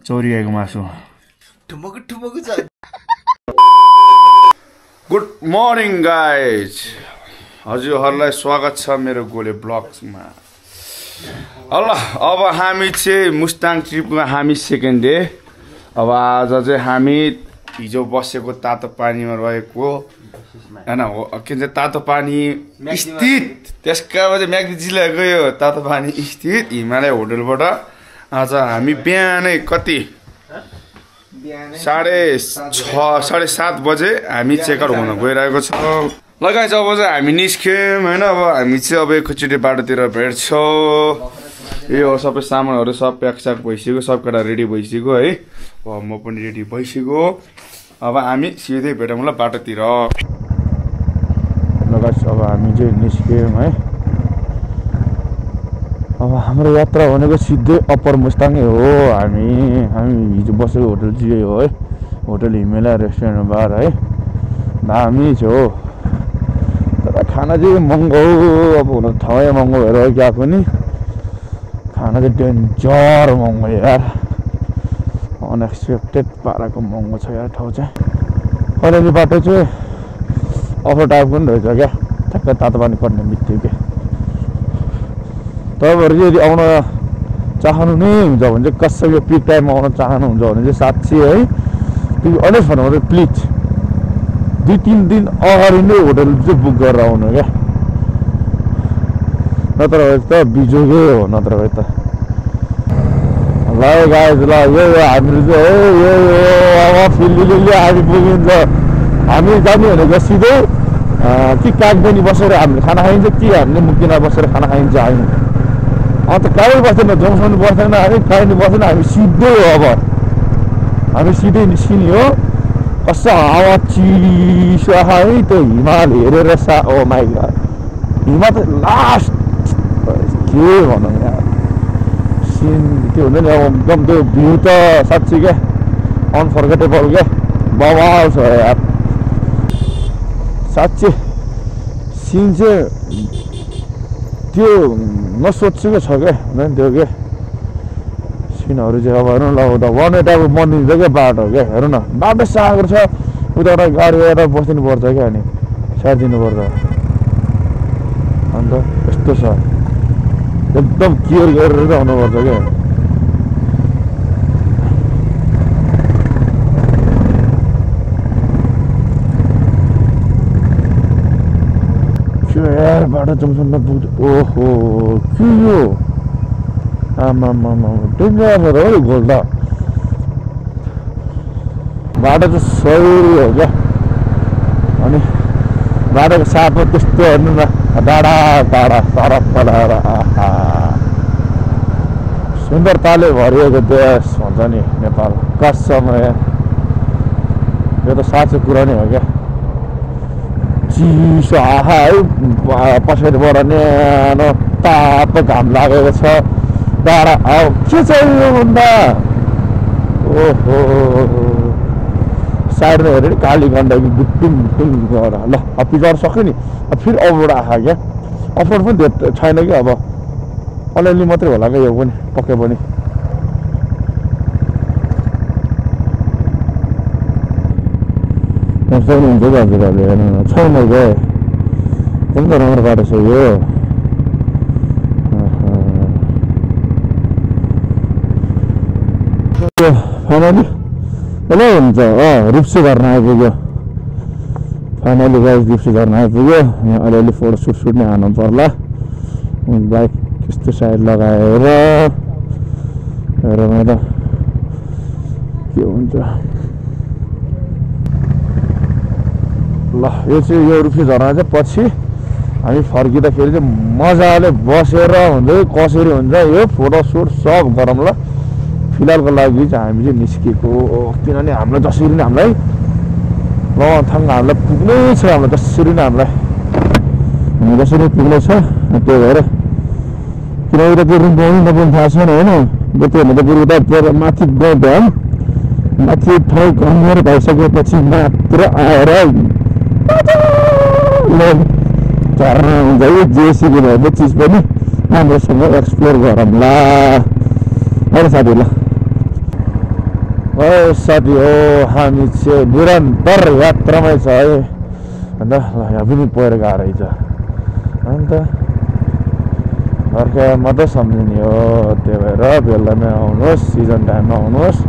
चौरियाको मासु good morning guys हजुरहरूलाई स्वागत छ मेरो गोले ब्लग्समा। ल अब हामी चाहिँ मुस्ताङ ट्रिपमा हामी सेकेन्ड डे। अब आज चाहिँ हामी हिजो बसेको तातो पानीमा रहेको होइन के भन्छ तातो पानी स्थित त्यसका चाहिँ म्याग्दीजीलाई गयो तातो पानी स्थित हिमालय होटलबाट। आज हामी बिहानै कति 6:30 बजे हामी चेकआउट हुन गइरहेको छ। लगाइ अब चाहिँ हामी निस्क्यौँ होइन। अब हामी चाहिँ अब एकैचोटि बाटोतिर भेट्छौँ। यो सबै सामानहरू सब प्याकस्याक भइसक्यो, सब केटा रेडी भइसक्यो है। अब म पनि रेडी भइसक्यो। अब हामी सिधै भेटौँ ल बाटोतिर। लगाइ अब हामी चाहिँ निस्क्यौँ है। अब हाम्रो यात्रा भनेको सिधै अप्पर मुस्ताङै हो। हामी हिजो बसेको होटल चाहिँ यही हो है, होटल हिमालय रेस्टुरेन्ट बार है। दामी छ हो तर खाना चाहिँ महँगो। अब हुन ठाउँ महँगो भएर क्या पनि खाना चाहिँ डेन्जर महँगो यार, अनएक्सपेक्टेड पाराको महँगो छ यार ठाउँ चाहिँ। अलिअलि बाटो चाहिँ अफर टाइपको पनि रहेछ क्या, ठ्याक्कै तातो पानी पर्ने बित्तिकै। तपाईँहरू चाहिँ यदि आउन चाहनु नै हुन्छ भने चाहिँ कसैले पिक टाइममा आउन चाहनुहुन्छ भने चाहिँ साँच्ची है त्यो अनेक भन्नु प्लिज 2-3 दिन अगाडि नै होटल चाहिँ बुक गरेर आउनु क्या, नत्र भए त बिजोगै हो। नत्र भए त ल गाइज ल यो हामीहरू चाहिँ हो यो फिल्ली हामी पुगिन्छ। हामी जाने भनेको सिधै कि कागबनी बसेर हामीले खाना खाइन्छ कि हामीले मुक्तिना बसेर खाना खाइन्छ। हामी अन्त कहीँ बस्दैन, जङसम्म बस्दैन, हामी कहीँ बस्दैन, हामी सिधै हो। अब हामी सिधै निस्किने हो। कस्तो हावा चिसो है त्यो हिमाल हेरेर ओ माइ गॉड हिमाल त लास्ट के भनौँ यार सिन त्यो हुन्छ नि अब एकदम त्यो भ्यू त साँच्ची क्या अनफर्गेटेबल क्या, बवाल छ यार साँच्ची। सिन चाहिँ त्यो नसोचेको छ क्या हुँदैन त्यो के सिनहरू चाहिँ। अब हेर्नु ल उता वान एट अब बनिन्छ क्या बाटो क्या, हेर्नु न बाटो सागर छ उता गाडी ल्याएर बसिदिनु पर्छ क्या, अनि सारिदिनु पर्छ। अन्त यस्तो छ एकदम केयर गरेर चाहिँ आउनुपर्छ क्या। यार बाटो जमसम्म पुग्छ। ओहो के यो आमा डेन्जर छ हो गोल त। बाटो चाहिँ सही हो क्या, अनि बाटोको साथमा त्यस्तो हेर्नु न डाँडा टाढा तरफ टाढा आहा सुन्दरताले भरिएको देश भन्छ नि नेपाल कसम। यो त साँचो कुरा नै हो क्या, चिसो आहा है पछाडिबाट न्यानो तातो घाम लागेको छ डाँडा। अब के चाहियो भन्दा ओहो साइडमा हेऱ्यो काली गण्डकी गुटुङ गुटुङ गरेर ल अब पछाडि सक्यो नि। अब फेरि अबबाट आहा क्या, अफरोड पनि धेरै छैन कि, अब अलिअलि मात्रै होला क्या यो पनि पक्कै पनि। सक्नुहुन्छ कि हजुरहरूले हेर्नु छैन क्या एकदम राम्रो बाटो छ यो। फाइनली हेलो हुन्छ रुप्से झर्ना आइपुग्यो। फाइनली गाइस रुप्से झर्ना आइपुग्यो। यहाँ अलिअलि फोटो सुट नै हान्नु पर्ला। बाइक त्यस्तो साइड लगाएर हेरौँ त के हुन्छ। ल यो चाहिँ यो रुप्से झर्ना चाहिँ पछि हामी फर्किँदाखेरि चाहिँ मजाले बसेर हुन्छ कसरी हुन्छ यो फोटो सुट सब गरौँ ल। फिलहालको लागि चाहिँ हामी चाहिँ निस्केको, किनभने हामीलाई जसरी नै हामीलाई लथाङ हामीलाई पुग्नै छ, हामीलाई जसरी नै हामीलाई जसरी पुग्नै छ। त्यही भएर किनभने त्यो रुम पाउनु नपाउनु थाहा छैन होइन। त्यो भन्दा बरु उता माथि गयो भ्याम माथि ठाउँ गएर भइसकेपछि मात्र आएर झर्ना हुन्छ यो जेसीको भएको चिज पनि राम्रोसँग एक्सप्लोर गरौँला है साथी। ल साथी हो हामी चाहिँ निरन्तर यात्रामै छ है अन्त यहाँ पनि पहिरो गएको रहेछ अन्त अर्को मात्रै सम्झिने हो त्यही भएर बेलामै आउनुहोस् सिजन टाइममा आउनुहोस्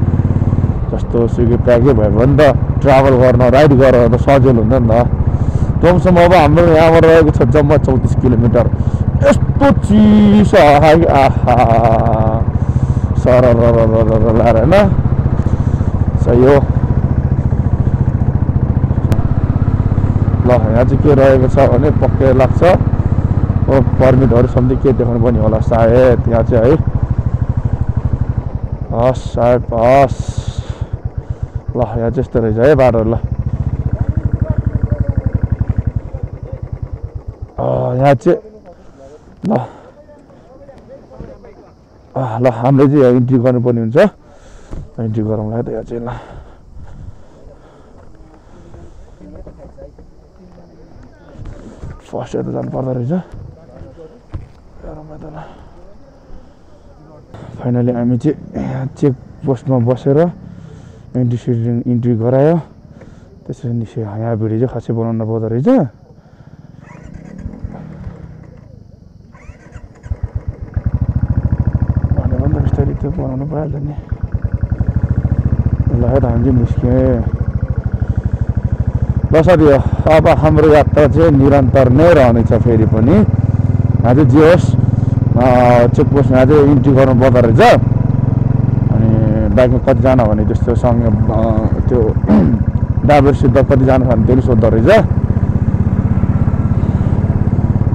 जस्तो सुकै प्याकै भयो भने त ट्राभल गर्न राइड गरेर त सजिलो हुन्छ नि त टोमसम्म अब हाम्रो यहाँबाट रहेको छ जम्मा 34 किलोमिटर यस्तो चिसो आहा सर लाएर होइन सही हो ल यहाँ चाहिँ के रहेको छ भने पक्कै लाग्छ हो पर्मिटहरू सम्झि के देखाउनु पनि होला सायद यहाँ चाहिँ है हस् सायद हस् ल यहाँ चाहिँ यस्तो रहेछ है बाटो ल यहाँ चाहिँ ल ल हामीले चाहिँ यहाँ इन्ट्री गर्नुपर्ने हुन्छ इन्ट्री गरौँला त यहाँ चाहिँ ल फर्स्ट यता जानु पर्दो रहेछ फाइनली हामी चाहिँ यहाँ चेक पोस्टमा बसेर इन्ट्री गरायो त्यसरी निस्क्यो यहाँ भिडियो चाहिँ खासै बनाउनु पर्दो रहेछ त्यो बनाउनु पाइहाल्छ नि ल त हामी चाहिँ निस्क्यौँ ल साथी हो अब हाम्रो यात्रा चाहिँ निरन्तर नै रहनेछ फेरि पनि यहाँ चाहिँ जे होस् चेकपोस्टमा चाहिँ इन्ट्री गर्नु पर्दो रहेछ अनि बाइकमा कतिजना भने त्यस्तो सँग त्यो ड्राइभरसित कतिजना छ भने त्यो सोद्धो रहेछ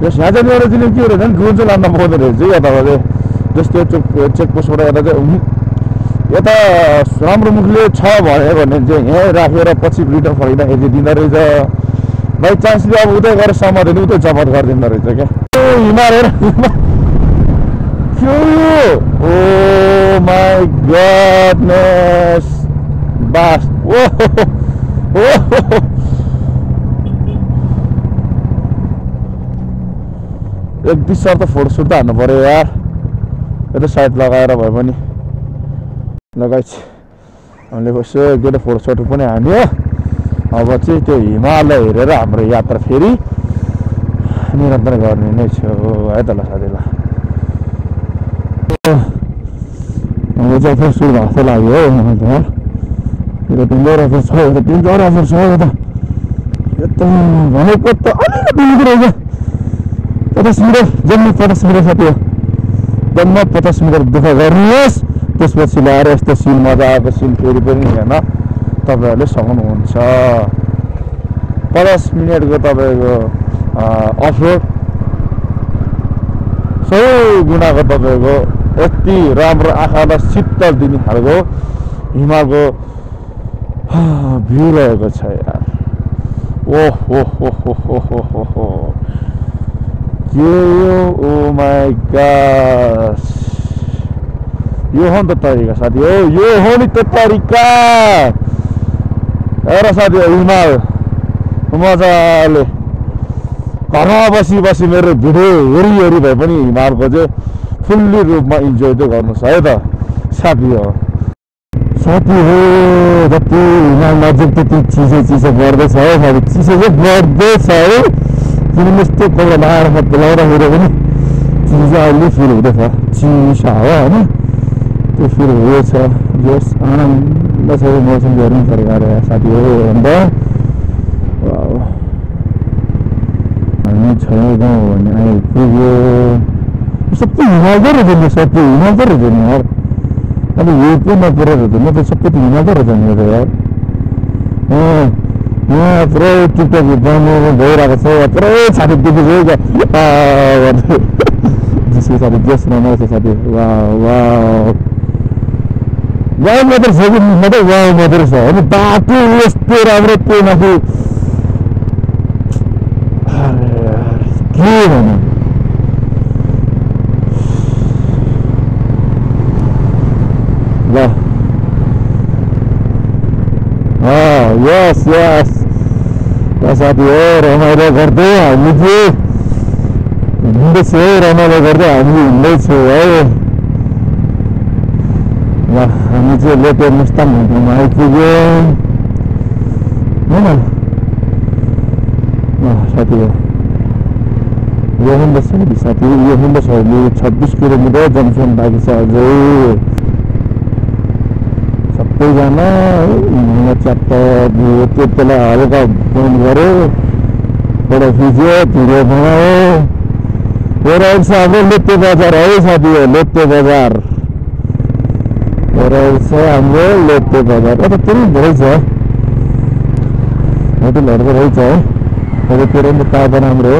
यस यहाँ चाहिँ एउटा चाहिँ के रहेछ भने गुण चाहिँ लानु पाउँदो रहेछ यताबाट जस्तो चेकपोस्टबाट यता चाहिँ यता राम्रो मुखले छ भन्यो भने चाहिँ यहीँ राखेर पछि रिटर्न फर्किँदाखेरि दिँदो रहेछ बाई चान्सले अब उतै गरेर समात्यो भने उतै जमत गरिदिँदो रहेछ क्या हिमाल हेर ओ माई गडनेस बास एक 20 साल त फोटोसुट त हान्नु पऱ्यो यार यो त साइड लगाएर भए पनि लगाइछ हामीले यसो एक दुईवटा फोटोसोटो पनि हान्यो अब चाहिँ त्यो हिमालय हेरेर हाम्रो यात्रा फेरि निरन्तर गर्ने नै छ है त ल साथी ल चाहिँ सुरु भएको जस्तो लाग्यो हो मलाई त यो डेन्जर अफर छ यो त डेन्जर अफर छ यो त भनेको त अलिकति रहेछ 50 मिटर जम्मा 50 मिटर साथी हो जम्मा 50 मिटर दुःख गर्नुहोस् त्यसपछि ल्याएर यस्तो सिन मजाको सिन फेरि पनि हेर्न तपाईँहरूले सक्नुहुन्छ 50 मिनटको तपाईँको अफरोड 100 गुणाको तपाईँको यति राम्रो आँखालाई शीतल दिने खालको हिमालको भ्यू रहेको छ यार ओहो यो ओ माई गॉड यो हो नि त तरिका साथी हो यो हो नि त तरिका हेर साथी हो हिमाल मजाले घरमा बसी मेरो भिडियो हेरी भए पनि हिमालको चाहिँ फुल्ली रूपमा इन्जोय चाहिँ गर्नुहोस् है त साथी हो जति हिमाल नजिक त्यति चिसो बढ्दैछ है साथी चिसो चाहिँ बढ्दैछ है किनभने यस्तो कपडा लाउँदाखेरि पनि चिसो अहिले फिल हुँदैछ चिसो हावा होइन त्यो फिल हुँदैछ जस आनन्द छ मौसम हेर्नु पऱ्यो अरे साथी हो अन्त हामी छैनौँ भने आइपुग्यो सबै हिमालकै रहेछ नि सबै हिमालकै रहेछ नि यार अब यो के नपुरा रहेछ म त सबै त हिमालकै रहेछ नि त यार यहाँ पुरै टिकटक बनाउनु भइरहेको छ पुरै साथी देखेको जसको साथी देश रमाइलो छ साथी वाउ मात्रै छ कि मात्रै वाउ मात्रै छ होइन बाटो यस्तो राम्रो त्यो माथि के भन्नु ल यस साथी हो रमाइलो गर्दै हामी चाहिँ हिँड्दैछौँ रमाइलो गर्दै हामी हिँड्दैछौँ है हामी चाहिँ लोटे मुस्ताङ होटलमा आइपुग्यौँ होइन साथी हो यो हुँदैछ नि साथी यो हुँदैछ अहिले 26 किलोमिटर जम्सन बाँकी छ अझै सबैजना च्याप्प त्यो त्यसलाई हल्का फोन गऱ्यो फोटो खिच्यो भिडियो बनायो यो रहेछ हाम्रो लोटे बजार है साथी हो लोटे बजार रहेछ हाम्रो लोटे बजार त पनि रहेछ होटलहरूको रहेछ है होटलतिर पनि ताजा राम्रो हो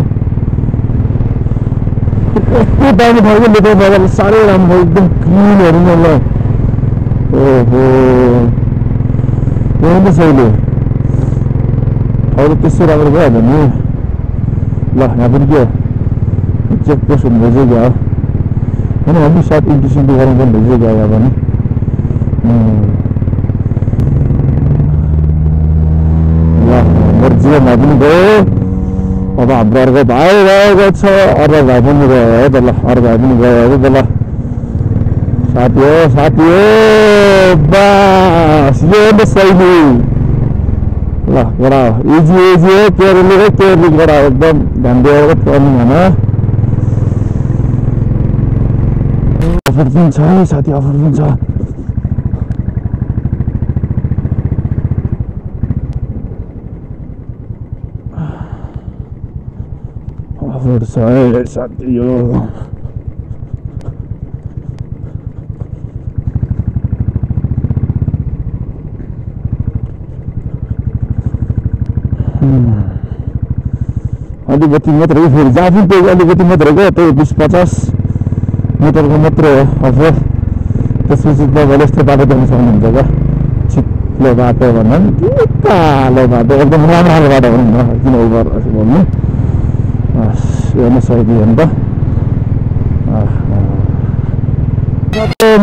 कस्तो दामी ठाउँको लोटे बजार साह्रै राम्रो एकदम क्लिनहरू नै ल ओहो यो पनि छैन ठाउँ त त्यस्तो राम्रो भइहाल्यो नि ल यहाँ पनि के चेक पोस्ट हुनु भइसक्यो होइन हामी साथ इन्ट्री गराउनु पनि भइसक्यो यहाँ पनि ल मेरो जीवनमा पनि गयो अब हाम्रो अर्को भाइ गएको छ अर्को भाइ पनि गयो है त ल अर्को भाइ पनि गयो है त ल साथी हो बास यो हो शैली ल गरा इजी हो केयरली गरा एकदम ध्यान दिएर पर्ने होइन अफर पनि छ है साथी अफर पनि छ अफर छ है साथी यो अलिकति मात्रै फेरि जहाँ पनि त्यो अलिकति मात्रै क्या त्यही 20-50 मिटरको मात्रै हो अफर त्यसपछि तपाईँले यस्तो बाटो देख्न सक्नुहुन्छ क्या छिट्लो बाटो भन्दा पनि कालो बाटो एकदम राम्रो बाटो भनौँ न किन उबर भन्नु यो नै सही हो नि त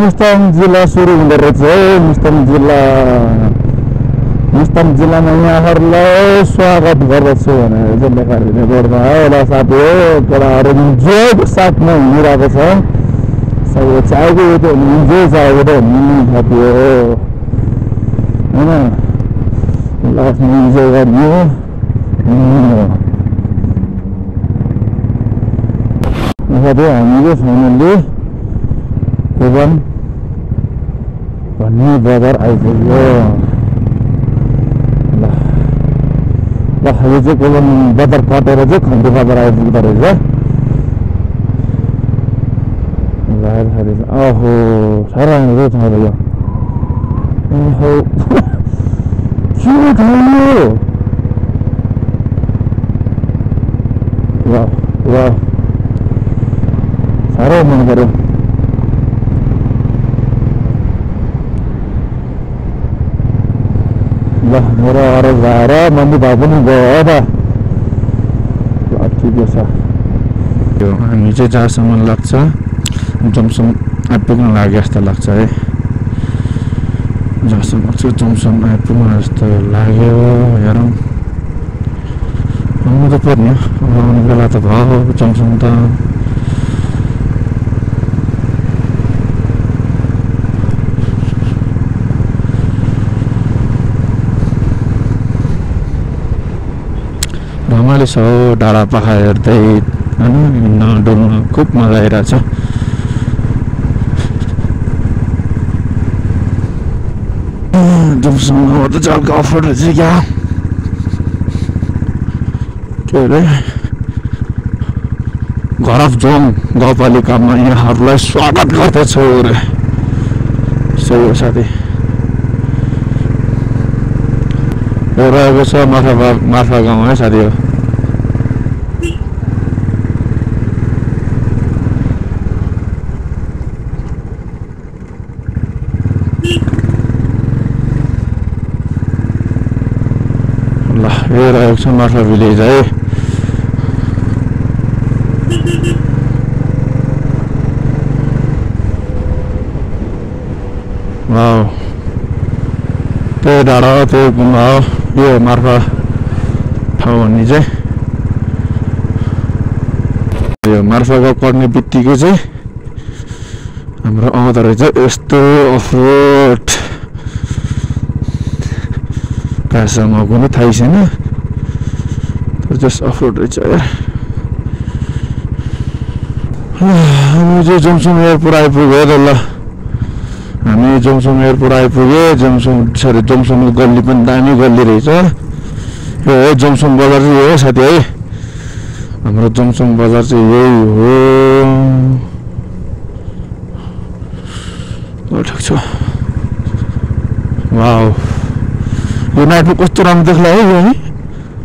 मुस्ताङ जिल्ला सुरु हुँदो रहेछ है मुस्ताङ जिल्लामा यहाँहरूलाई स्वागत गर्दछु भनेर चाहिँ लेखाहरूले गर्दा होला साथी हो केटाहरू इन्जोयको साथमा हिँडिरहेको छ सबै चाहेको यो त इन्जोय चाहेको त हुनु साथी हो होइन लास्टमा इन्जोय गर्ने हो साथी हामीले फाइनल्ली कोबन भन्ने बजार आइपुग्यो ल यो चाहिँ कोबन बजार कटेर चाहिँ खन्ती बजार आइपुग्दो रहेछ ओहो साह्रो राम्रो ठाउँ यो ओहो के ठाउँ यो वाह साह्रो मन पर्यो ल मेरो अरू भएर मम्मी भाइ पनि गयो त ल ठिकै छ यो हामी चाहिँ जहाँसम्म लाग्छ जमसम आइपुग्न लाग्यो जस्तो लाग्छ है जहाँसम्म चाहिँ जमसम आइपुग्न जस्तो लाग्यो हेरौँ आउनु त पर्ने आउने बेला त भयो जमसम त रमाइलो छ हो डाँडा पाखा हेर्दै होइन हिँड्न डुल्न खुब मजा आइरहेछ जमसममा त जलको अफर रहेछ क्या के अरे घरफजोङ गाउँपालिकामा यहाँहरूलाई स्वागत गर्दछु अरे सही हो साथी यो रहेको छ मार्फा गाउँ है साथी हो ल यो रहेको छ मार्फा भिलेज है त्यही डाँडा त्यही गुम्बा हो यो मार्फा ठाउँ भन्ने चाहिँ यो मार्फाको पर्ने बित्तिकै चाहिँ हाम्रो आउँदो रहेछ यस्तो अफरोड कहाँसम्म कुनै थाहै छैन तर जस्ट अफरोड रहेछ यार हामी चाहिँ जोमसोम एयरपोर्ट आइपुग्यो त ल हामी जोमसोम एयरपोर्ट आइपुग्यो जोमसोम गल्ली पनि दामी गल्ली रहेछ यो हो जोमसोम बजार चाहिँ हो साथी है हाम्रो जोमसोम बजार चाहिँ यही हो ठिक छ वाउ यो नाइटमा कस्तो राम्रो देख्ला है यो है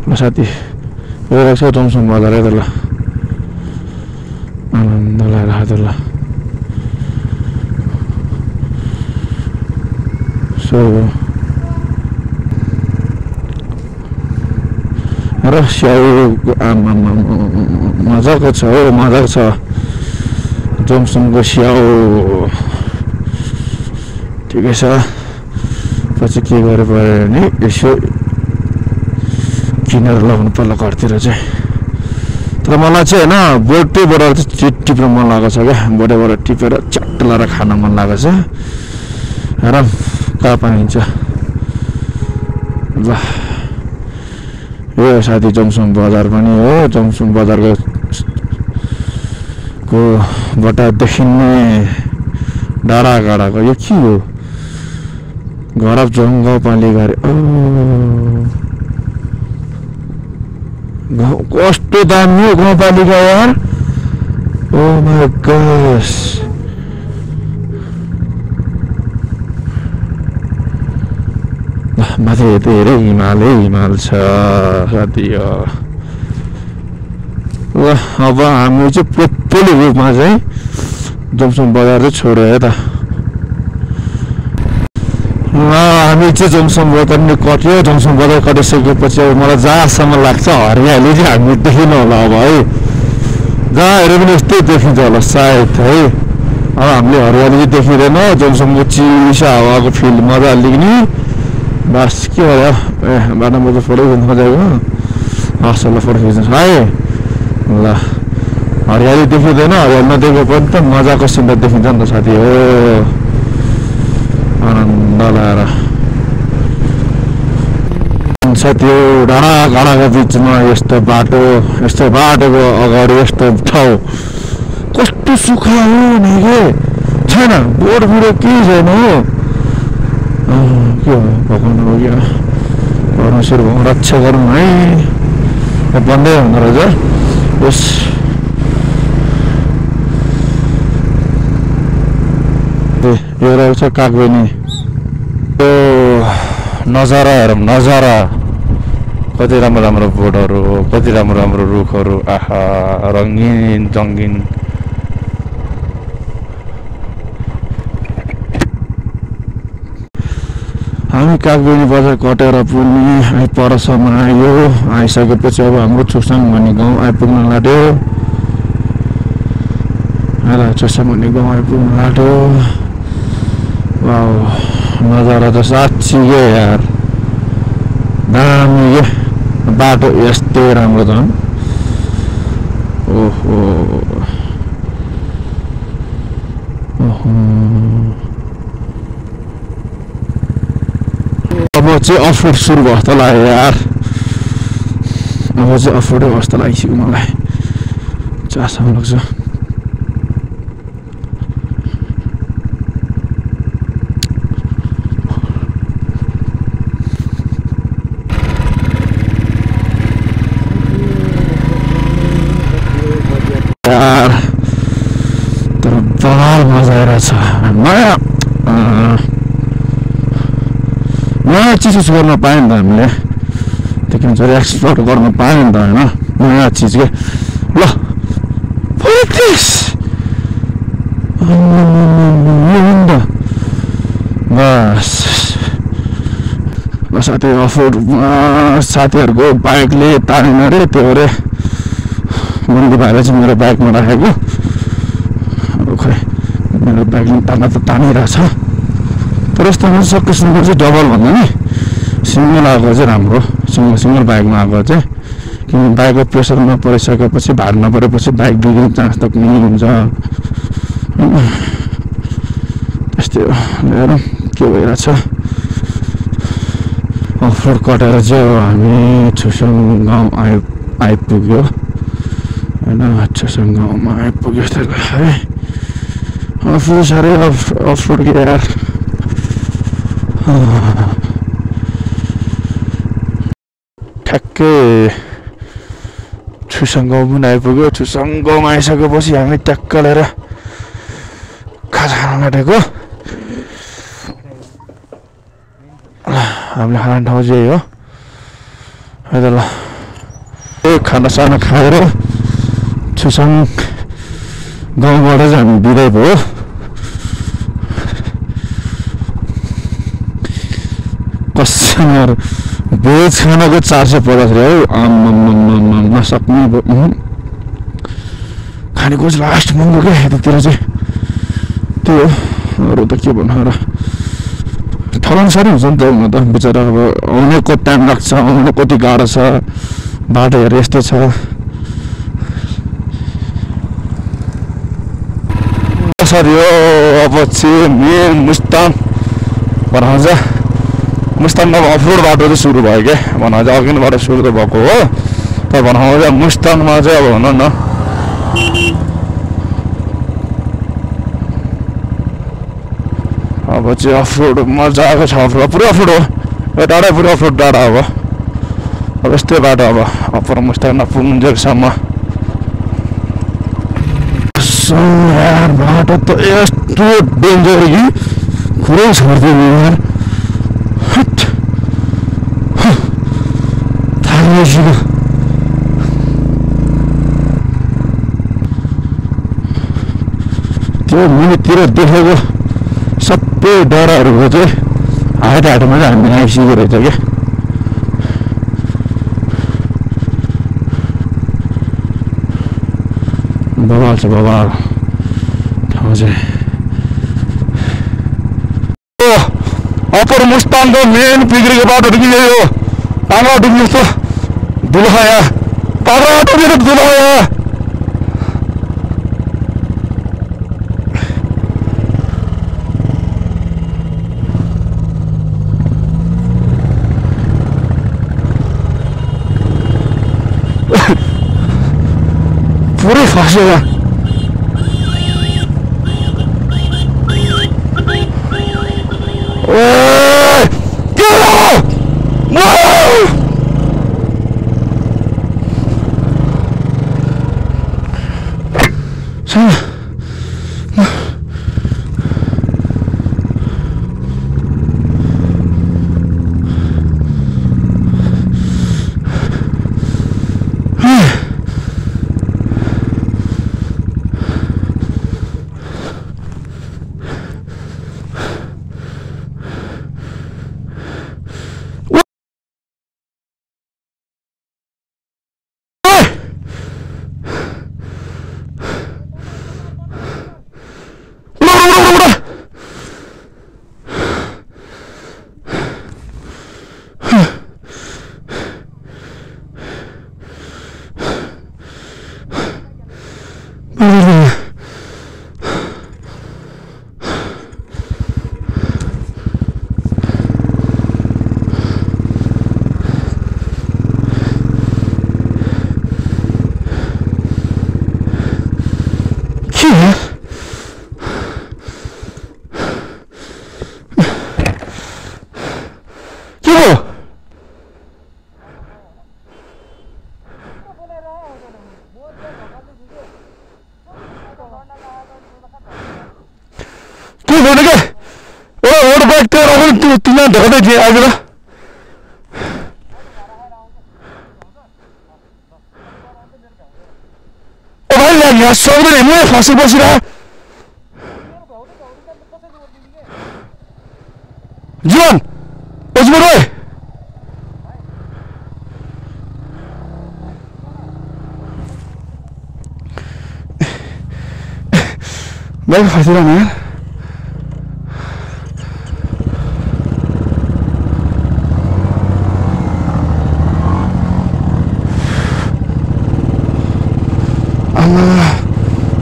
ल साथी यो रहेछ जोमसोम बजार है त ल आनन्द लागिरहेको त ल सो र स्याउ मजाको छ हो मजाको छ जोमसोमको स्याउ ठिकै छ पछि के गर्नु पऱ्यो भने यसो किनेर लगाउनु पर्ला घरतिर चाहिँ तर मलाई चाहिँ होइन बोटेबाट चाहिँ टिप्न मन लागेको छ क्या बोटेबाट टिपेर च्याट लगाएर खान मन लागेको छ आराम कहाँ पाइन्छ ल यो साथी जोमसोम बजार पनि हो जोमसोम बजारको बाट देखिने डाँडाकाँडाको यो के हो घर गाउँपालिका अरे कस्तो दामी हो गाउँपालिका यार ओ माय गॉड माथि धेरै हिमाल छ साथी ल अब हामी चाहिँ पेट्रोली रूपमा चाहिँ जोमसोम बजार चाहिँ छोड्यो है त हामी चाहिँ जोमसोम बजार नि कट्यो जोमसोम बजार कटिसकेपछि अब मलाई जहाँसम्म लाग्छ हरियाली चाहिँ हामी देखिनु होला अब है जहाँ हेऱ्यो पनि यस्तै देखिन्छ होला सायद है अब हामीले हरियाली चाहिँ देखिँदैन जोमसोमको चिसो हावाको फिल मजा लिने बस के भयो ए बाटो म त फोटो खिच्नु खोजेको हस् ल फोटो खिच्नु है ल हरियाली देखिँदैन हरियाली नदेखे पनि त मजाको सुन्दर देखिन्छ नि त साथी हो आनन्द लगाएर साथी हो डाँडाकाँडाको बिचमा यस्तो बाटोको अगाडि यस्तो ठाउँ कस्तो सुखा हो नि के छैन बोर्ड केही छैन हो के हो भगवान् हो क्या परमेश्वर रक्षा गरौँ है बन्दै हुँदो रहेछ यस यो रहेछ कागबेनी यो नजारा हेरौँ नजारा कति राम्रो बोटहरू कति राम्रो रुखहरू आहा रङ्गिन जङ्गिन हामी कागबेनी बजार कटेर पनि परसम्म आयो आइसकेपछि अब हाम्रो चुसाङ भन्ने गाउँ आइपुग्न लाग्यो चुसाङ भन्ने गाउँ आइपुग्न लाग्यो वाउ नजारा त साँच्ची के यार दामी के बाटो यस्तै राम्रो छ ओहो अब चाहिँ अफरोड सुरु भयो जस्तो लाग्यो यार अब चाहिँ अफरोडै भयो जस्तो लागिसक्यो मलाई चासो लाग्छ यार तर बवाल मजा आइरहेछ नयाँ चिज गर्न पायो नि त हामीले त्यो के भन्छ एक्सप्लोर गर्न पायो नि त होइन नयाँ चिज के ल बस साथी अफरोड साथीहरूको बाइकले तानेन अरे त्यो अरे बन्दी भाइले चाहिँ मेरो बाइकमा राखेको अब खै मेरो बाइकले तान्दा त तानिरहेछ तर यस्तोमा सकेसम्म चाहिँ डबल भन्दा नि सिङ्गल आएको चाहिँ राम्रो सिङ्गल बाइकमा आएको चाहिँ किनभने बाइकको प्रेसर नपरिसकेपछि भार नपरेपछि बाइक बिग्रिने चान्स त कुनै हुन्छ त्यो हेरौँ के भइरहेछ अफरोड कटेर चाहिँ अब हामी छुसाङ गाउँ आइपुग्यो होइन छुसाङ गाउँमा आइपुग्यो है अफरोड साह्रै अफरोड के यार ठ्याक्कै छुसाङ गाउँ पनि आइपुग्यो छुसाङ गाउँमा आइसकेपछि हामी ट्याक्क लिएर खाजा खान लागेको हामीले खाने ठाउँ चाहिँ हो है त ल खानासाना खाएर छुसाङ गाउँबाट चाहिँ हामी बिदाइ भयो कसम भेज खानाको 450 हो आम्माम्माम्मा नसक्ने खानेको चाहिँ लास्ट महँगो क्या यतातिर चाहिँ त्यही हो अरू त के भन्नु र ठलान साह्रै हुन्छ नि त हुन त बिचरा अब आउनेको टाइम लाग्छ आउनु कति गाह्रो छ बाटोहरू यस्तै छ सर यो अब चाहिँ मेन मुस्ताङ भनौँ मुस्ताङमा अफरोड बाटो चाहिँ सुरु भयो क्या भनौँ चाहिँ अघिबाट सुरु त भएको हो तर भनौँ चाहिँ मुस्ताङमा चाहिँ अब भनौँ न अब चाहिँ अफरोड मजाको छ अफरोड पुरै अफरोड हो यो टाढा पुरै अफरोड टाढा अब यस्तै बाटो अब अप्पर मुस्ताङमा पुग्नुन्जेलसम्म बाटो त यस्तो डेन्जर कि पुरै छोडिदियो यार थाहा त्यो मुनितिर देखेको सबै डाँडाहरूको चाहिँ हाटमा चाहिँ हामी आइसकेको रहेछ क्या बवाल छ बवाल ठाउँ चाहिँ अप्पर मुस्ताङको मेन बिग्रेको बाटोहरू कि यही हो पाङ्रा डुब्नु जस्तो दुलखाया पाङ्रा डुबेर दुलखाया पुरै फसेर तिमीलाई ढोक्दै थिएँ आज ल भाइ यहाँ सक्दैन हेर्नु फसी बसिरह जीवन अजमर भाइ भाइ फसिरहनु यार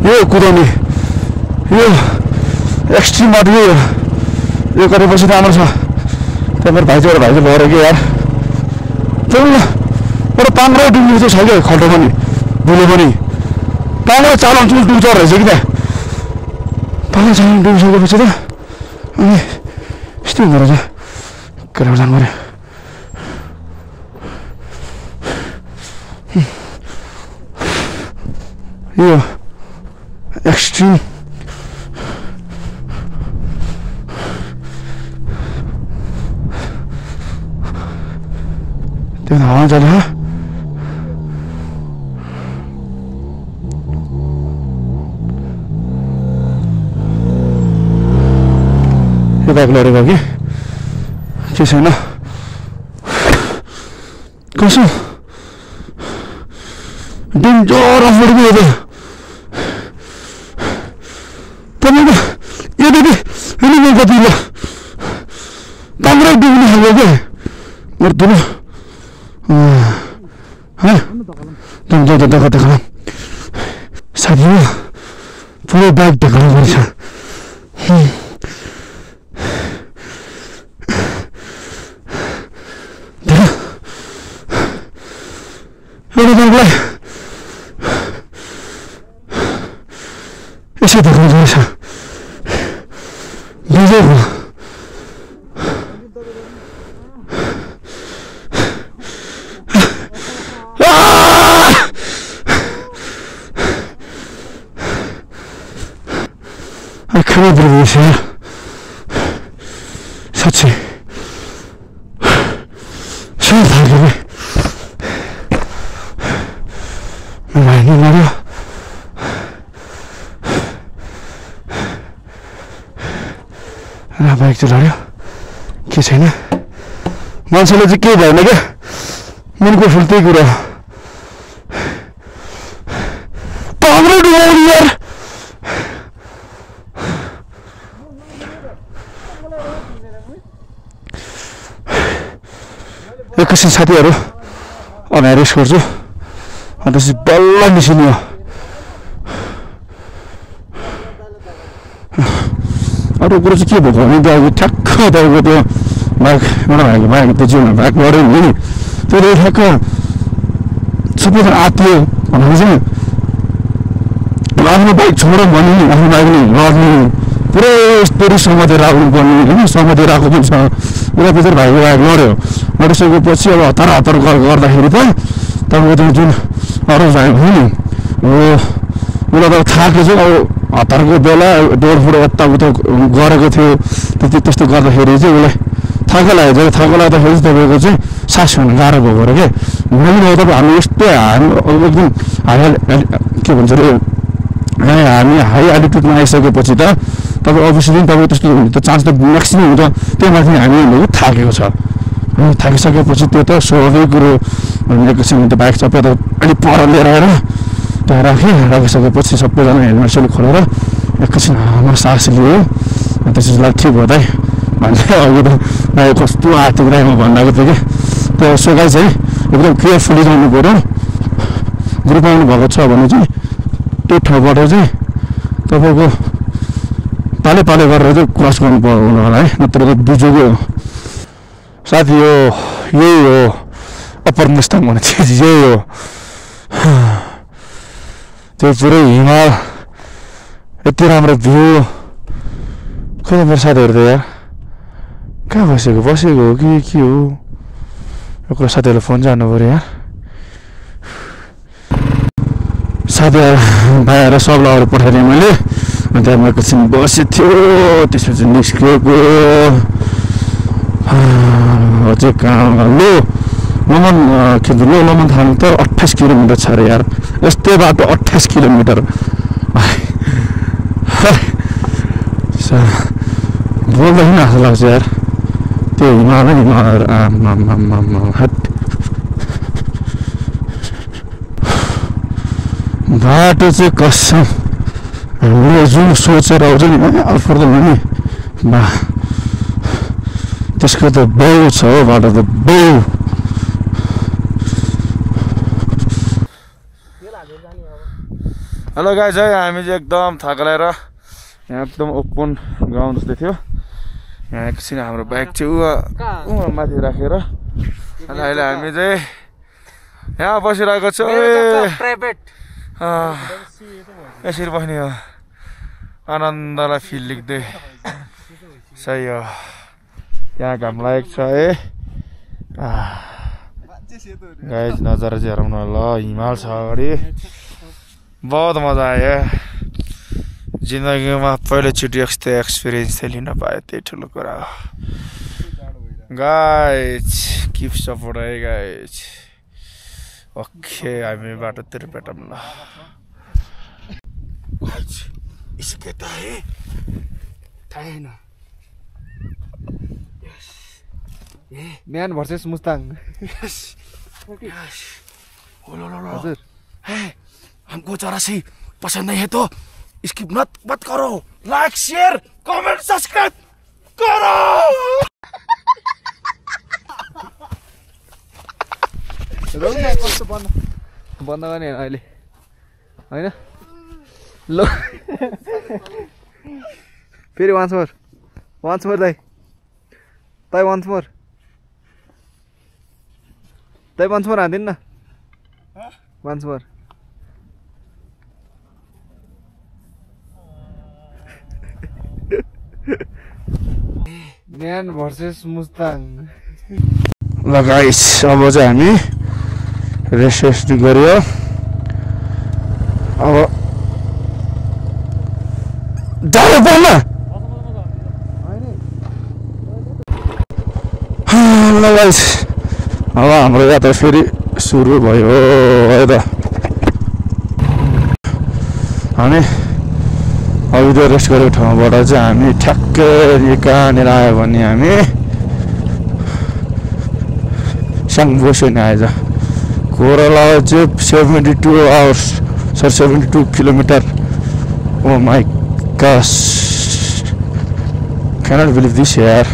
यो कुदाउने यो एक्सट्रिम बाटो यो गरेपछि त राम्रो छ त्यहाँ मेरो भाइ भएर कि यार त्यो एउटा पाङ्ग्रो डुब्नु चाहिँ छ क्या खल्टो पनि बुलो पनि पाङ्ग्रो चालान डुब्छ रहेछ कि त्यहाँ पाङ्ग्रो चालान डुबिसकेपछि त अनि यस्तो हुँदो रहेछ केटाको जानु पऱ्यो यो एक्सट्रिम त्यो हावा चल्छ यो बाइक लडेको कि के छैन कसो डेन्जर अफोर्ड यो त तपाईँको यो दिदी होइन कति ल पाङ्ग्रो डुब्ने खालको क्या मेरो ठुलो देखा साथी हो पुरै बाइक देखाउनु पर्छ एउटा बाइकलाई यसो देखाउनु पर्छ बुझेको I can't believe this here. Such a so hard. Bike चलायो के छैन मान्छेले चाहिँ के भएन क्या मनको फुल त्यही कुरा पाङ्ग्रो डुबाउने यार एकैछिन साथीहरू अब रेस्ट गर्छु अन्त चाहिँ बल्ल निस्किने हो अरू कुरो चाहिँ के भएको भने त्यो ठ्याक्क तपाईँको त्यो बाइक एउटा भाइको बाइक त्यो जीवन बाइक लड्यो भने नि त्यो ठ्याक्क सबैजना आत्तियो भनेर चाहिँ आफ्नो बाइक छोड भन्यो नि आफ्नो बाइक नि लड्ने पुरै यस्तरी समातेर राख्नुपर्ने होइन समातेर आएको पनि छ उसलाई पछि भाइको बाइक लड्यो लडिसकेपछि अब हतार गर्दाखेरि त तपाईँको त्यो जुन अरू भाइ भयो नि उसलाई त थाकेको चाहिँ अब हतारको बेला डोरफुट यताउता गरेको थियो त्यस्तो गर्दाखेरि चाहिँ उसलाई थाका लाग्यो जब थाका लाग्दाखेरि चाहिँ तपाईँको चाहिँ सास फेर्न गाह्रो भएको अरे क्या मैले तपाईँ हामी यस्तो हामी एकदम के भन्छ अरे हामी हाई एल्टिट्युडमा आइसकेपछि त तपाईँ अभियसली तपाईँ त्यस्तो हुने त चान्स त म्याक्सिमम् हुन्छ त्यही माथि हामी थाकेको छ थाकिसकेपछि त्यो त स्वाभाविक कुरो एकैछिन त्यो बाइक सबै त अलिक पर लिएर आएर त्यहाँ राखिसकेपछि सबैजना हेलमेट सेलमेट खोलेर एकैछिन हाम्रो सास लियो अनि त्यसपछि ल ठिक भयो त भन्छ अघि त कस्तो आर्थिक राईमा भनिरहेको थियो कि त्यो सोगाइ चाहिँ एकदम केयरफुली जानु पऱ्यो ग्रुप आउनु भएको छ भने चाहिँ त्यो ठाउँबाट चाहिँ तपाईँको पाले पाले गरेर चाहिँ क्रस गर्नु पर्यो होला है नत्र त बुझेको साथी हो यही हो अप्पर मुस्ताङ भन्ने चिज यही हो त्यो पुरै हिमाल यति राम्रो भ्यू खोइ मेरो साथीहरू त यार कहाँ बसेको हो कि के हो यो कुरा साथीहरूलाई फोन जानु पऱ्यो यार साथीहरू भाइहरू सबलाई अरू पठाइदिएँ मैले अनि त्यहाँ म एकैछिन बसेको थियो त्यसपछि निस्किएको अझै कहाँ लो लमन थाल्नु त 28 किलोमिटर छ अरे यार यस्तै बाटो 28 किलोमिटर बोल्दा पनि आशा लाग्छ यार त्यो हिमालय बाटो चाहिँ कसम हामीले जुन सोचेर आउँछ नि अल्फर्दल नि बा त्यसको त बहु छ हो बाटो त बहु हेलो गाइस है हामी चाहिँ एकदम थाकेर यहाँ एकदम ओपन ग्राउन्ड जस्तै थियो यहाँ एकछिन हाम्रो बाइक चाहिँ माथि राखेर अनि अहिले हामी चाहिँ यहाँ बसिरहेको छौँ यसरी बस्ने हो आनन्दलाई फिल लेख्दै सही हो यहाँ घाम लागेको छ है गाइस नजारा चाहिँ हेरौँ न ल हिमाल छ अगाडि बहुत मजा आयो जिन्दगीमा पहिलोचोटि यस्तो एक्सपिरियन्स चाहिँ लिन पायो त्यही ठुलो कुरा हो गाइस किप सपोर्ट है गाइस ओके हामी बाटोतिर भेटौँ ल इसके ताहे थाहे न मैन वर्सेस मुस्ताङ हजुर हमको जरा सी पसंद नहीं है तो स्किप मत करो लाइक शेयर कमेंट सब्सक्राइब करो बन्द गर्ने अहिले होइन ल फेरि वान्स मोर दाइ वान्स मोर हान्दिनु न once more man versus Mustang ल गाइस अब चाहिँ हामी रेस्ट गऱ्यो अब डालो बोल्न ल गाइस अब हाम्रो यात्रा फेरि सुरु भयो है त हामी अघि रेस्ट गरेको ठाउँबाट चाहिँ हामी ठ्याक्कै कहाँनिर आयो भने हामी साङबोसेन आएछ कोराला चाहिँ 72 hours 72 kilometre oh my gosh cannot believe this यार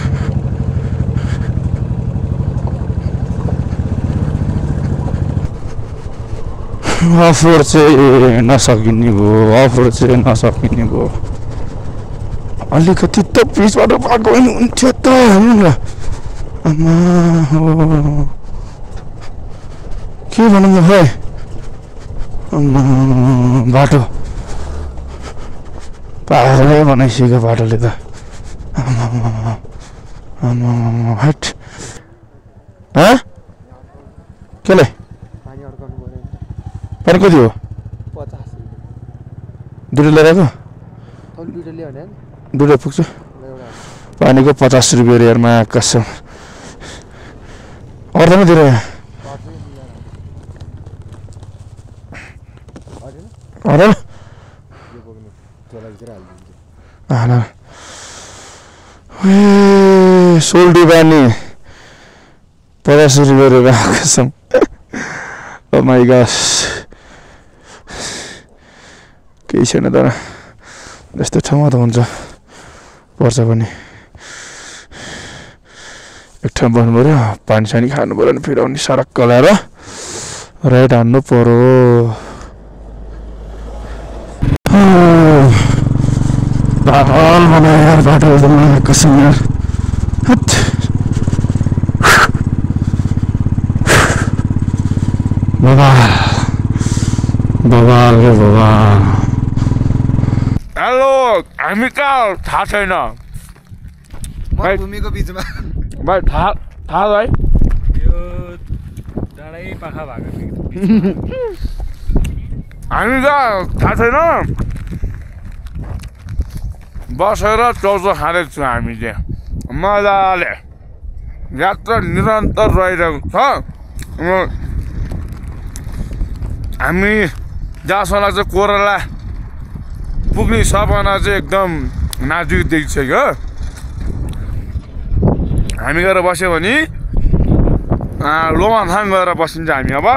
अफरोड चाहिँ नसकिने भयो अलिकति त पिचबाट पाएको हुन्थ्यो त आमा के भनौँ न है बाटो पागलै बनाइसक्यो बाटोले त आमा हट केले पानी कति हो 50 दुईटा लिएर आएको दुईटा ल्यायो भने दुईटा पुग्छ पानीको 50 रुपियाँ यार मा कसम अर्धमा दिएर अरे सोल्टी पानी 50 रुपियाँ कसम Oh my gosh केही छैन तर यस्तो ठाउँमा त हुन्छ पर्छ पनि एक ठाउँ बस्नु पऱ्यो पानी सानी खानु पऱ्यो भने फेरि आउने सडक गलाएर राइट हान्नु पर्यो बाटो बनायो यार बाटो कसम यार बबाल हेलो हामी कहाँ थाहा छैन भूमिको बिचमा भाइ थाहा भाइ यो डाँडै पाखा भएको हामी कहाँ थाहा छैन बसेर चौचो खाँदैछु छौँ हामी चाहिँ मजाले यात्रा निरन्तर रहिरहेको छ हामी जहाँसम्म लाग्छ कोराला पुग्ने सपना चाहिँ एकदम नाजुक देखिसक्यो हामी गएर बस्यो भने लोमाथाङ गएर बसिन्छ हामी अब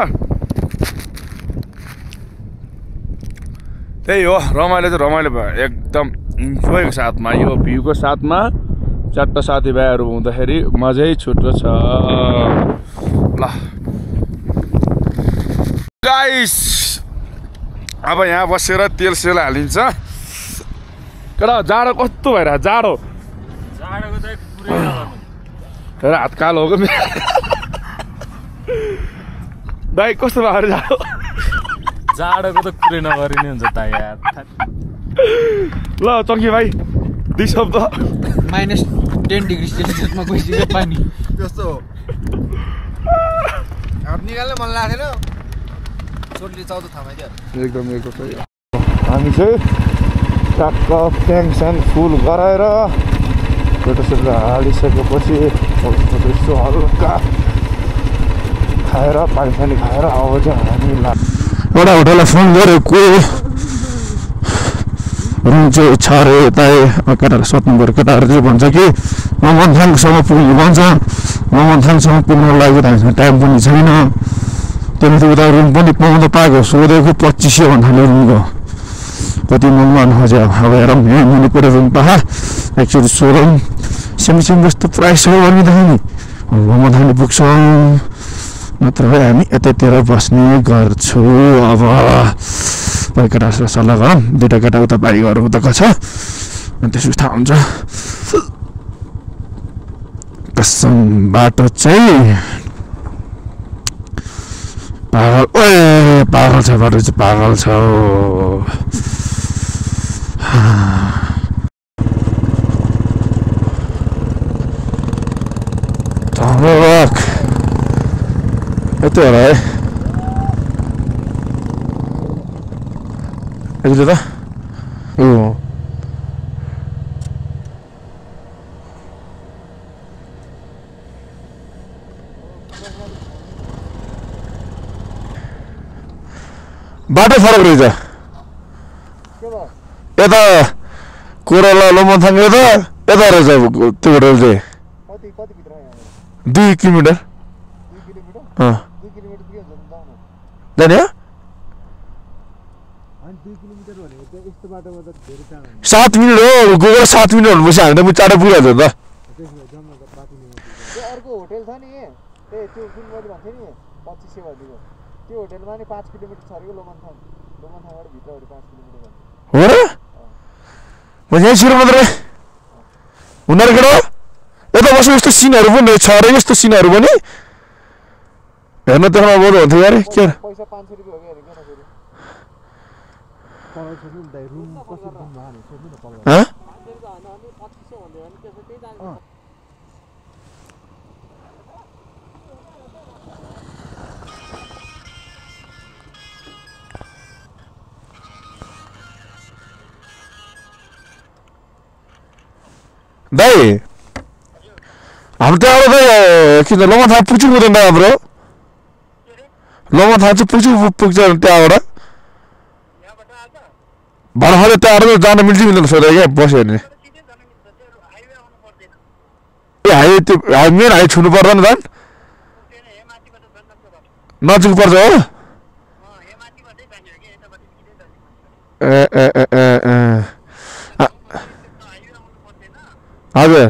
त्यही हो रमाइलो चाहिँ रमाइलो भयो एकदम इन्जोयको साथमा यो भ्यूको साथमा चारवटा साथीभाइहरू हुँदाखेरि मजै छुट्टो छ ल गाइस अब यहाँ बसेर तेल सेल हालिन्छ केटा जाडो कस्तो भइरहेको जाडो जाडोको चाहिँ पुरै नगर्नु हेर हात कालो हो क्या दाइ कस्तो भएर जाऊ जाडोको त कुरै नगरिने हुन्छ त यार ल चङ्की भाइ 2 शब्द -10 डिग्री सेल्सियसमा गइसक्यो पानी त्यस्तो हो हात निकाल्न मन लागेन छोटले 14 थामाइदियो एकदम सही हामी चाहिँ टक्क ट्याङ्सन फुल गराएर फोटोसोटो हालिसकेपछि यसो हल्का खाएर पानी खाएर अब चाहिँ हामी एउटा होटललाई फोन गरेको रुम चाहिँ छ अरे यता केटाहरू सोध्नु पऱ्यो केटाहरू चाहिँ भन्छ कि ममनथाङसम्म पुग्नु भन्छ ममनथाङसम्म पुग्नुको लागि त हामीसँग टाइम पनि छैन त्यहाँदेखि उता रुम पनि पाउँदा पाएको सोधेको 2500 भन्नाले रुमको कति मन खोज्यो अब हेरौँ यहाँ मुनि पऱ्यो रुम पाहा एकचोटि सोधौँ सेम जस्तो प्राइस हो भनेदेखि ममनथाङले पुग्छौँ नत्र भए हामी यतैतिर बस्ने गर्छु अब केटासँग सल्लाह गरौँ 2टा केटा उता बारी गरौँ उताको छ अनि त्यसपछि थाहा हुन्छ कसम बाटो चाहिँ पागल छ बाटो चाहिँ पागल छ यतै होला है यति त बाटो फरक रहेछ यता कोराला लोमथाङ यता रहेछ त्यो होटल चाहिँ 2 किलोमिटर जाने 7 मिनट हो गएर 7 मिनट हुनुपर्छ हामी त म चाँडो पुगिहाल्छ त अर्को होटल छ नि त्यो सुनगढी भन्थ्यो नि 2500 भनिदिएको त्यो होटलमा नि 5 किलोमिटर छ अरे लोमनथाङबाट भित्रबाट 5 किलोमिटर हो र म यहीँ छिरो मात्रै हुँदो केटा यता बस्नु यस्तो सिनहरू पनि छ अरे यस्तो सिनहरू पनि हेर्न देख्न बोल्नु हुन्थ्यो यार के पैसा 500 रुपैयाँ हो कि हेरेको दाइ हाम्रो त्यहाँबाट किन लोमथाङ पुग्छु पुग्दैन हाम्रो लोमथाङ चाहिँ पुग्छ त्यहाँबाट भर्खर त्यहाँबाट जान मिल्छ मिल्दैन सोधेको क्या बस्यो भने ए हाई त्यो मेन हाई छुनु पर्दैन झन् नजिक पर्छ हो हजुर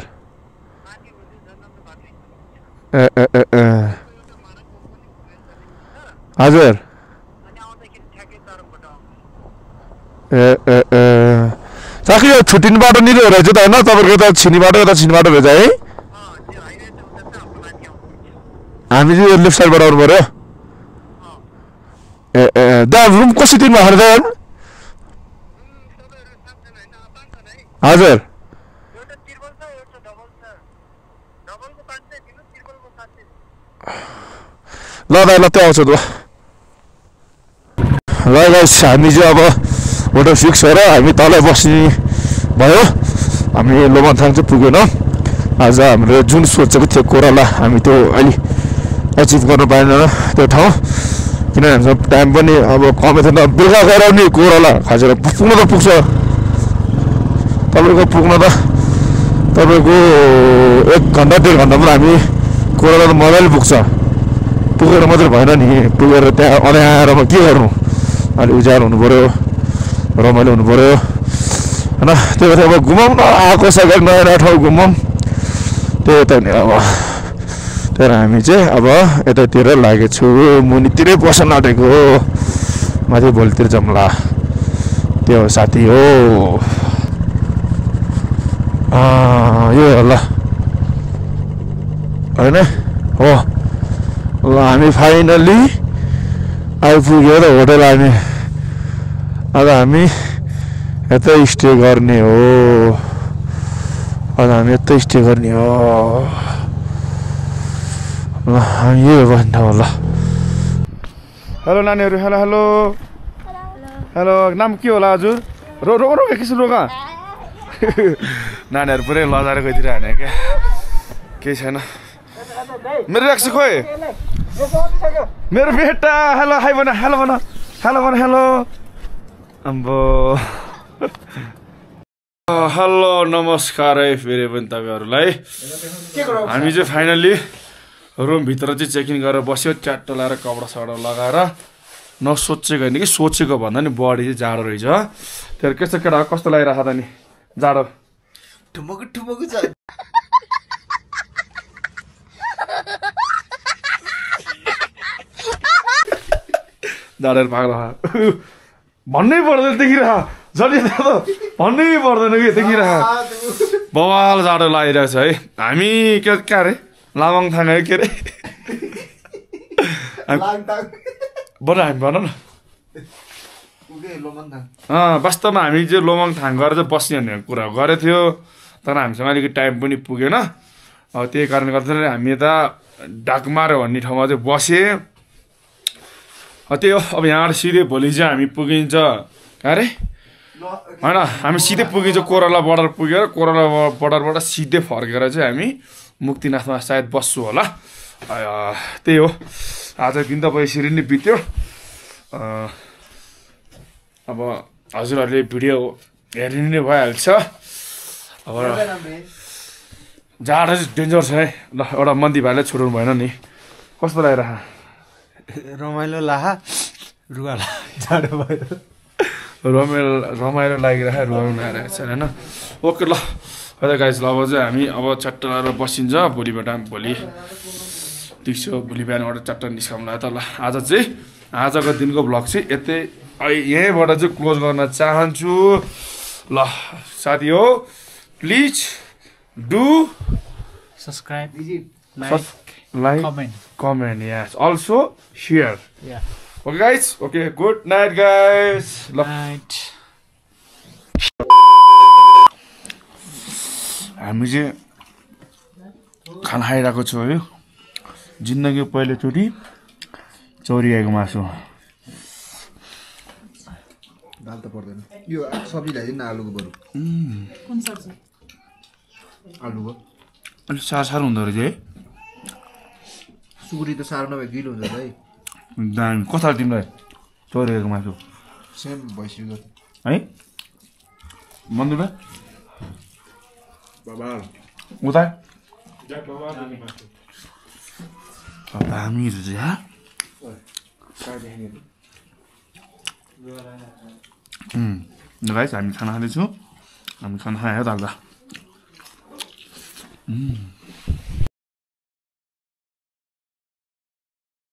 हजुर साँच्चै यो छुट्टिने बाटो निलो रहेछ त होइन तपाईँको यता छिनी बाटो रहेछ है हामी चाहिँ लेफ्ट साइडबाट आउनु पऱ्यो दा रुम कसरी दिनु भएको त हजुर ल दाइ ल त्यो आउँछ त ल गाइस हामी चाहिँ अब होटल फिक्स भएर हामी तल बस्ने भयो हामी लोमनथाङ चाहिँ पुगेन आज हाम्रो जुन सोचेको थियो कोराला हामी त्यो अहिले एचिभ गर्नु पाएन त्यो ठाउँ किनभने हामीसँग टाइम पनि अब कमै थिएन बेलुका गएर नि कोराला खासेर पुग्न त पुग्छ तपाईँको पुग्न त तपाईँको 1 घन्टा 1.5 घन्टामा हामी कोराला त मजाले पुग्छ पुगेर मात्रै भएन नि पुगेर त्यहाँ अँध्यारोमा के गर्नु अलि उज्यालो हुनु पऱ्यो रमाइलो हुनु पऱ्यो होइन त्यही भएर अब घुमाउँ न आएको छ नयाँ नयाँ ठाउँ घुमाउँ त्यही त नि अब त्यही भएर हामी चाहिँ अब यतातिर लागेछु मुनितिरै बस्न आँटेको माथि भोलितिर जम्ला त्यो साथी हो यो ल होइन हो ल हामी फाइनल्ली आइपुग्यो र होटल हामी अब हामी यतै स्टे गर्ने हो अब हामी यतै स्टे गर्ने हो ल हामी यही बस्ने ठाउँ ल हेलो नानीहरू हेलो हेलो हेलो नाम के होला हजुर रो एकैछिन रोग नानीहरू पुरै लजाएर गइदिरहेको होइन क्या केही छैन मेरो राख्छु खोइ मेरो बेटा हेलो हाई भन हेलो भन हेलो भन हेलो अम्बो हेलो नमस्कार है फेरि पनि तपाईँहरूलाई हामी चाहिँ फाइनल्ली रुमभित्र चाहिँ चेक इन गरेर बस्यो च्याट्टो लगाएर कपडा सडा लगाएर नसोचेको होइन कि सोचेको भन्दा नि बडी चाहिँ जाडो रहेछ त्यो के छ केटा कस्तो लागिरहेको त नि जाडो ठुमको ठुमको छ जाडो पागल भन्नै पर्दैन देखिरह जति भन्नै पर्दैन कि देखिरह बवाल जाडो लागिरहेको छ है हामी के अरे लामाङथाङ है के अरे बरु हामी भन न वास्तवमा हामी चाहिँ लोमङथाङ गएर चाहिँ बस्ने भन्ने कुरा गरेको थियो तर हामीसँग अलिकति टाइम पनि पुगेन अब त्यही कारणले गर्दाखेरि हामी यता डाकमार भन्ने ठाउँमा चाहिँ बसेँ त्यही हो अब यहाँबाट सिधै भोलि चाहिँ हामी पुगिन्छ अरे होइन हामी सिधै पुगिन्छ कोराला बोर्डर पुगेर कोराला बोर्डरबाट सिधै फर्केर चाहिँ हामी मुक्तिनाथमा सायद बस्छु होला त्यही हो आज दिन त यसरी नै बित्यो अब हजुरहरूले भिडियो हेर्ने नै भइहाल्छ अब जाडो चाहिँ डेन्जर छ है ल एउटा मन्दी भाइलाई छोड्नु भएन नि कस्तो लागिरह रमाइलो लाहा रुगाला जाडो भयो रमाइलो लागिरहेको रुवाउनु आइरहेको छ होइन ओके ल हजुर गाइज ल अब चाहिँ हामी अब चट्ट लगाएर बसिन्छ भोलिबाट भोलि दिउँसो भोलि बिहानबाट चट्ट निस्काउँला त ल आज चाहिँ आजको दिनको भ्लग चाहिँ यहीँबाट चाहिँ क्लोज गर्न चाहन्छु ल साथी हो please do subscribe like comment yes also share okay guys okay good night guys night हामी चाहिँ खाना खाइरहेको छु है जिन्दगी पहिलोचोटि चौरिएको मासु दाल त पर्दैन यो सब्जी ल्याइदिनु न आलुको बरु कुन सब्जी आलुको अलिक सार हुँदो रहेछ है सुकुटी त साह्रो नभए गिलो हुन्छ है दामी कता तिमीलाई चौरिएको मासु सेम भइसक्यो है मन्दिर उता दामी रहेछ गाइस हामी खाना खाँदैछौँ हामी खाना खायो त